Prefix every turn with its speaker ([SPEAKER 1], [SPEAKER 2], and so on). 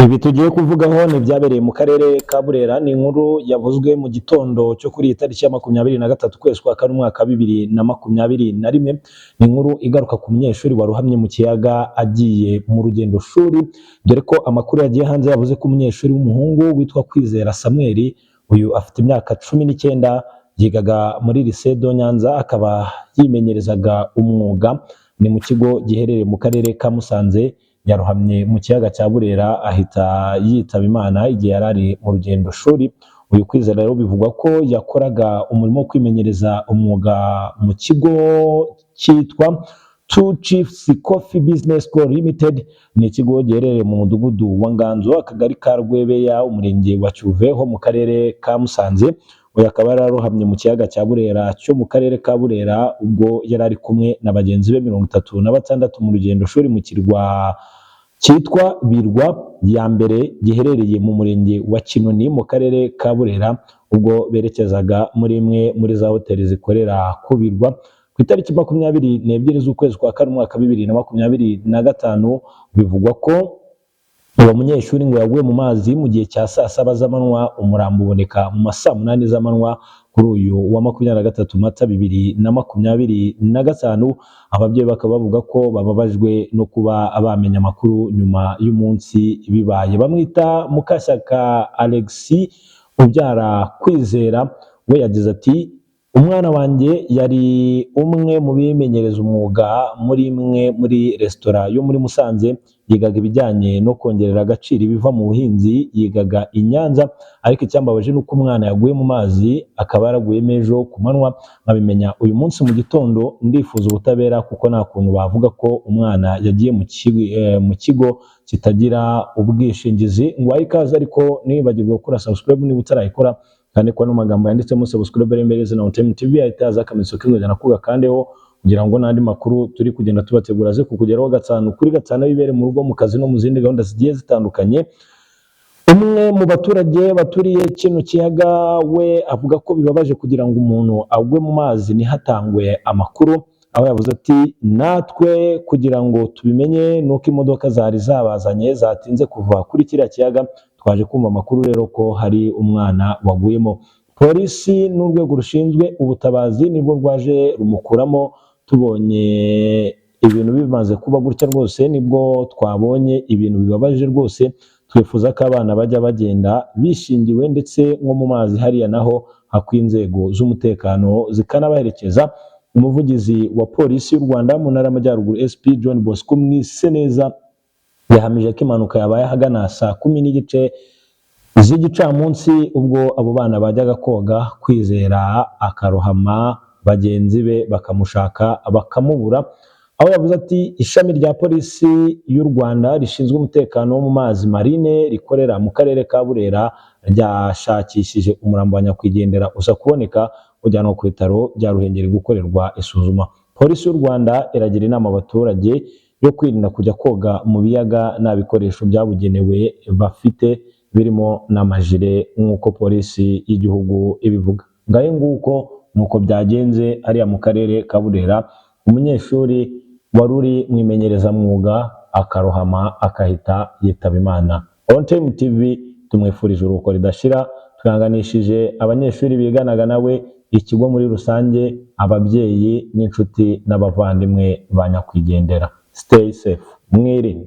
[SPEAKER 1] Ibi tugiye kuvugaho ni ibyabereye mu karere ka Burera. Ni inkuru yavuzwe mu gitondo cyo kuri iyi tariki ya 23 ukwezi kwa kane umwaka wa 2021. Ni inkuru igaruka ku munyeshuri warohamye mu kiyaga agiye mu rugendo shuri, dore ko amakuru yagiye hanze yavuze ko umunyeshuri w'umuhungu witwa Kwizera Samuel, uyu afite imyaka 19, yigaga muri Lycée de Nyanza, akaba yimenyerezaga umwuga, ni mu kigo giherereye mu karere ka Musanze, yarohamye mu kiyaga cya Burera ahita yitaba Imana igihe yari ari mu rugendo shuri. Uyu Kwizera rero bivugwa ko yakoraga umurimo wo kwimenyereza umwuga mu kigo cyitwa Two Chiefs Coffee Business Co Limited. Ni ikigo giherereye mu mudugudu wa Nganzo, akagari ka Rwebeya, umurenge wa Cyuve ho mu karere ka Musanze. Uyu akaba yararohamye mu kiyaga cya Burera cyo mu karere ka Burera ubwo yari ari kumwe na bagenzi be 36 mu rugendo shuri mu kirwa cyitwa Birwa ya mbere giherereye mu murenge wa Kinoni mu karere ka Burera, ubwo berekezaga muri imwe muri za hoteli zikorera ku birwa ku itariki 22 z'ukwezi kwa kane umwaka 2025. Bivugwa ko uwo munyeshuri ngo yaguye mu mazi mu gihe cya saa 7 z'amanywa, umurambo uboneka mu ma saa 8 z'amanywa kuri uyu wa 23 Mata 2025. Ababyeyi bakaba bavuga ko bababajwe no kuba bamenya amakuru nyuma y'umunsi bibaye. Bamwita Mukashyaka Alexis ubyara Kwizera. We yagize ati: "Umwana wanjye yari umwe mu bimenyereza umwuga muri imwe muri resitora yo muri Musanze. Yigaga ibijyanye no kongerera agaciro ibiva mu buhinzi, yigaga i Nyanza. Ariko icyambabaje ni uko umwana yaguye mu mazi, akaba yaraguyemo ejo ku manywa, nkabimenya uyu munsi mu gitondo. Ndifuza ubutabera kuko nta kuntu bavuga ko umwana yagiye mu kigo kitagira ubwishingizi." Ngo ikaze, ariko ntiwibagirwe gukora subscribe niba utarayikora, kandi ko ano magambo yanditsemo subscribe ari imbere y'izina On Time TV ahita haza akamenyetso k'inzogera, nako gakandeho kugira ngo n'andi makuru turi kugenda tubategura aze kukugeraho gatanu kuri gatanu, wibere mu rugo, mu kazi no mu zindi gahunda zigiye zitandukanye. Umwe mu baturage baturiye kino kiyaga we avuga ko bibabaje kugira ngo umuntu agwe mu mazi ntihatangwe amakuru, aho yavuze ati: "Natwe kugira ngo tubimenye nuko imodoka zari zabazanye zatinze kuva kuri kiriya kiyaga. Twaje kumva amakuru rero ko hari umwana waguyemo. Polisi n'urwego rushinzwe ubutabazi nibwo rwaje rumukuramo. Tubonye ibintu bimaze kuba gutya rwose nibwo twabonye ibintu bibabaje rwose. Twifuza ko abana bajya bagenda bishingiwe, ndetse nko mu mazi hariya naho hakwiye inzego z'umutekano zikanabaherekeza." Umuvugizi wa Polisi y'u Rwanda mu ntara y'Amajyaruguru, SP John Bosco Mwiseneza, yahamije ko impanuka yabaye ahagana saa 10:30 z'igicamunsi, ubwo abo bana bajyaga koga, Kwizera akarohama, bagenzi be bakamushaka bakamubura, aho yavuze ati: "Ishami rya Polisi y'u Rwanda rishinzwe umutekano wo mu mazi, Marine, rikorera mu karere ka Burera ryashakishije umurambo wa nyakwigendera uza kuboneka, ujyanwa ku bitaro bya Ruhengeri gukorerwa isuzuma. Polisi y'u Rwanda iragira inama abaturage yo kwirinda kujya koga mu biyaga nta bikoresho byabugenewe bafite, birimo n'amajire nk'uko Polisi y'igihugu ibivuga." Ngahe nguko nuko byagenze hariya mu karere ka Burera, umunyeshuri wari uri mu imenyerezamwuga akarohama akahita yitaba Imana. On Time TV tumwifurije uruhuko ridashira, twihanganishije abanyeshuri biganaga nawe, ikigo muri rusange, ababyeyi n'inshuti n'abavandimwe ba nyakwigendera. Stay safe, mwirinde.